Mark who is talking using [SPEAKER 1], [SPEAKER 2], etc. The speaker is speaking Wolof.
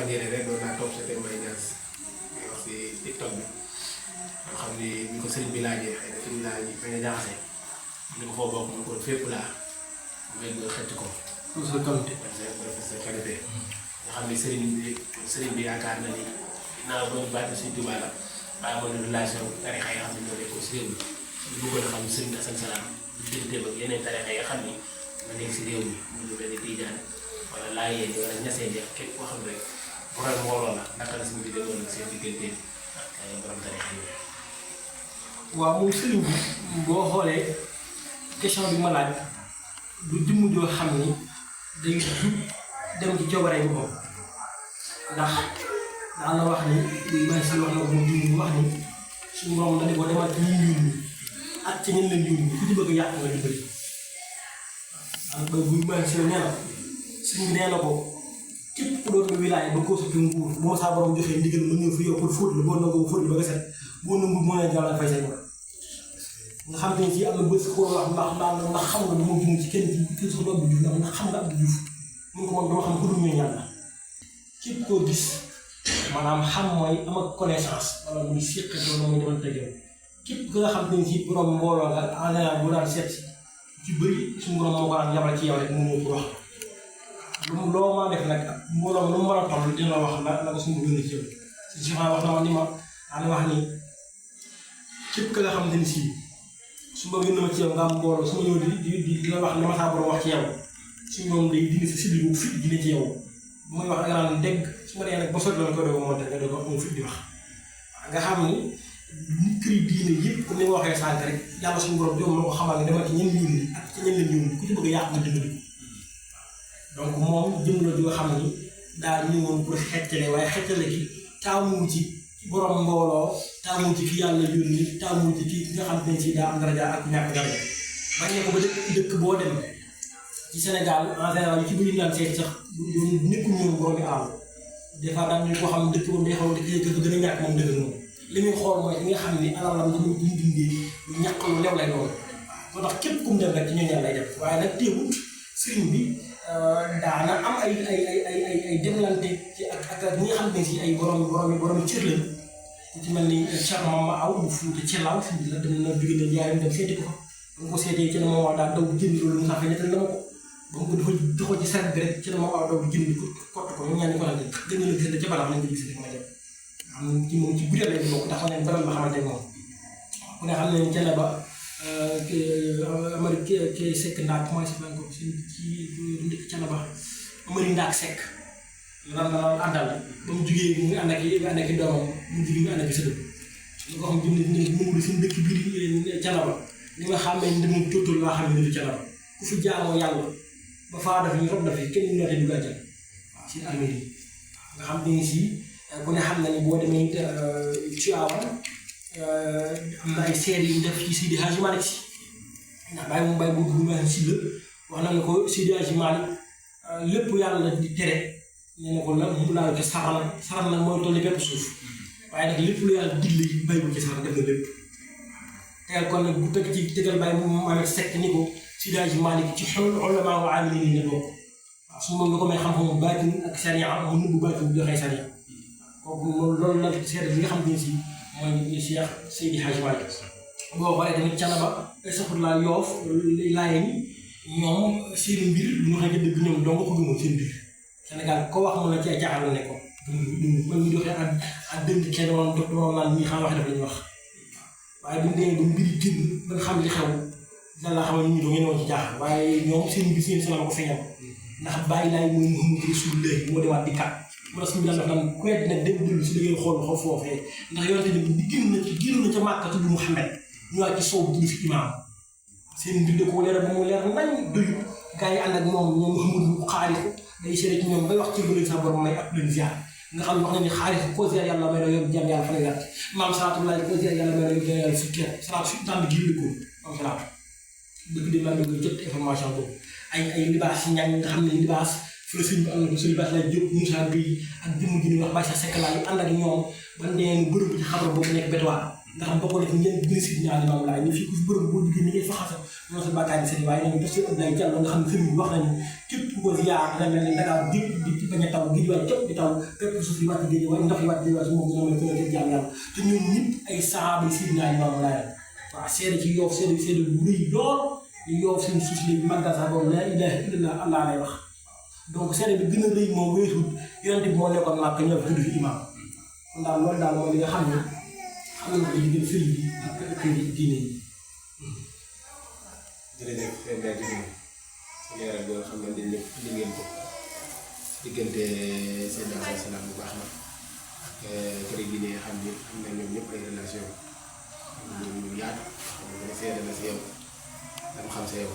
[SPEAKER 1] fan yére rek doon naa toog sa Kër Mbaye Niass ngay wax si TikTok bi nga xam ni ñu ko sëriñ bi laajee xëy na fi mu laaj bañ a jaxase ni ko foo bokk ñu ko fépp laa léegi nga xëcc ko.
[SPEAKER 2] professeur Kanouté.
[SPEAKER 1] professeur Kanouté nga xam ni sëriñ bi yaakaar na ni ginnaaw ba ñu bàyyi si Touba la waaye amoon na relation tarixa yi nga xam ne ñoo nekkoon si réew mi ñu bëggoon a xam sëriñ Assane Salam digganteem ak yeneen tarixa yi nga xam ni nga nekk si réew mi mu lu mel ni Tijaan wala Laayeen wala Ñaseen ak képp koo xam ne rek borom mbooloo la naka la suñu bi demoon ak seen diggante ak borom tarixa yi.
[SPEAKER 2] waaw moom sëriñ bi boo xoolee question bi ma laaj du jëmm joo xam ni day jub dem ci coobaree boppam ndax daan na wax ni may si wax na ko moom jëmm wax ni suñu borom da ne ko demal ci ñi ñuul ñi ak ci ñen leen ñuul ñi ku ci bëgg yàq nga dimbali waaw ba bu may si nee na suñu nee na ko képp ku doon wilaay ba koo sotti nguur moo saa borom joxee ndigal ma ñëw fi yow pour fóot la boo nangoo fóot ba nga set boo nangu moo leen jàllal fay say nga xam te ne fii am na bés koo wax ndax xam nga dama jum ci kenn ci soxna Abdou Diouf ndax xam nga Abdou Diouf mun ko man dama xam ku dul ñuy yàlla képp koo gis maanaam xam mooy am ak connaissance wala muy séq loolu muy defal tëjoo képp nga xam te ne fii borom mbooloo nga en général bu daan seet ci bëri suñu borom moo ko daan yabal ci yow rek mu ñëw pour wax lu loo maa def nag mbooloo lu mu mën a toll dina la wax la ko suñu bëgg ci yow si wax na ma ni ma daana wax ni képp ka nga xam te ne sii su ma gën a ma ci yow nga am mbooloo su ma ñëw di la wax li ma saa borom wax ci yow su ñoom day dindi sa siddi bu fit dina ci yow bu may wax ak naan dégg su ma dee nag ba sotti la ko doog a monté nga doog a am fit di wax nga xam ni nit këri diine yëpp comme ni ma waxee sànq rek yàlla suñu borom joom moo ko xamal ne dama ci ñen ñuul ni ak ci ñen leen ñuul ku ci bëgg a yàq nga dimbali donc moom jëm la joo xam ni daal ñëwoon pour xettale waaye xettale gi taamu ci borom mbooloo taamu ci ki yàlla yónni taamu ci ki nga xam ne si daa am daraja ak ñàkk daraja bañ ne ko ba dëkk boo dem ci Sénégal en général yu ci bëri daan seeti sax du nekkul ñoom borom bi àll des fois daan nañu koo xam ne dëkk boobu day xaw a dëkk gën a ñàkk moom dëgg moom li muy xool mooy li nga xam ni alalam dañuy dindee lu ñàkk lu lew lay doon moo tax képp ku mu dem rek ci ñoom yàlla lay def waaye nag teewul sëriñ bi daana am ay demlante ci ak ñi nga xam ne si ay borom cër lañ ku ci mel ni Thierno Mama Aw bu Fuuta Thielaw fi la dem na jóge na jaayam dem seeti ko fa ba ko seetee ci la ma wax daal daw génn loolu mu sax ñettal na ma ko ba mu ko dafa doxoo ci saret bi rek ci la ma wax daw génn ko kott ko ñu ñaan ko lante gën la gis ca balax nañ ko gis ma dem am ci moom ci budee lay bokk ndax ma neen balal ma xamante moom ku ne xam ne cene ba Amari ke Seck ndaak commencé nañ ko ci ndëkk cene ba Amari ndaak Seck lan la àndal ba mu jugee mu ngi ànd ak doomam mu jugee mu ànd ak sëdëm li nga xam ne mu ngi seen dëkk biir Canaba li nga xam ne ndemum tóotóol laa xam ne du Canaba ku fi jaamoo yàlla ba faa def ñu rob dafay kenn ñu nootee du gàccal waaw si armée yi nga xam ne si ku ne xam na ni boo demee Tiwaawan am na ay seer yu def ci Seydi Hadji Malick Sy ndax bàyyi moom bàyyi boobu ñu si la wax na ne ko Seydi Hadji Malick lépp yàlla di tere nee na ko lan mu laal ci saxal nag mooy tolli bépp suuf waaye nag lépp lu yàlla digle yi bàyyi ko ci saxal def na lépp tegal kon nag bu tëgg ci tegal bàyyi mu Mamet Seck ni ko Seydi Hadji Malick ci xol ulama wa amilin la bokk waaw su moom la ko may xam-xamu baatin ak sariya mu nëbbu baatin bu joxee sariya kooku loolu la seet li nga xam ne si mooy Cheikh Seydi Hadji Malick boo xoolee tamit Canaba saxurlaa Yoof Laayeen ñoom seen mbir lu nga xam ne dëgg ñoom dong ko gëmoon seen mbir Sénégal ko wax mën na ci ay caaxaan la nekkoon man mi doxee ak dënd kenn waroon naan ñii xam wax def la ñuy wax waaye bu ñu demee ba mbiri génn ba nga xam li xew dina la xamal ñu doo ngeen woon ci jaaxal waaye ñoom seen mbir seen sama ko feeñal ndax bàyyi laay mooy Muhammadu Rasulullah moo demaat di kat wala suñu daan def naan ku wedd nag dem dund si liggéey xool xaw foofee ndax yonente bi génn na ca Màkka tudd Muhammad ñu waat ci soow dund fi imaam seen mbir da ko leer ba mu leer nañ doyut gars yi ànd ak moom ñoom Muhammadu xaari ko day seede ci ñoom bay wax ci bële sa borom may ak leen ziar nga xam ne wax nañu xaalis ko ziar yàlla may na yor jàmm yàlla fan yàlla maam salaatullahi ko ziar yàlla may na yor jàmm yàlla fukki at salaatu fi tànn gilli ko maam salaatu dëgg de maa ngi jot information boobu ay libaas yi ñaan nga xam ne libaas fu la sëñ bi am na ko sa libaas lay jóg Moussa Gueye ak jëmm ji ñuy wax Baye Seck laay ànd ak ñoom ban dee bërëb ci xabar boobu nekk bétuwaar nga xam bokk na ci ñeent gën a si ñaari maam laay ni fii ku fi borom boo duggee ni ngay faxasa ñoo sa bàkkaar di seen waaye nag daf see Abdoulaye Diallo nga xam ne sëriñ bi wax nañu képp ku ko ziar dana mel ni Dakar di bañ a taw géej waaye képp di taw fépp suuf yi wàcc géej waaye ndox yi wàcc géej waaye su moom dina mën a gën a jaam yàlla te ñun ñëpp ay saaba yi si ñaari maam laay waaw seede ci Yoff seede bu rëy lool ñu Yoff seen suuf si léegi màggal sax boobu la ilaha illallah Allah lay wax donc seede bi gën a rëy moom weesuut yonent bi moo nekkoon màkk ñëw fi tudd fi imaam kon daal loolu daal mooy li nga xam ne xam nga ko diggante sëriñ bi ak kër yi diine yi.
[SPEAKER 1] jërëjëf seen gars yi leeral boo xam ne dañ ñëpp li ngeen ko diggante seen salaam bu baax na ak kër yi diine yi xam ne am na ñoom ñëpp ay relation ñu yaatu xam ne seede na si yow dama xam sa yow.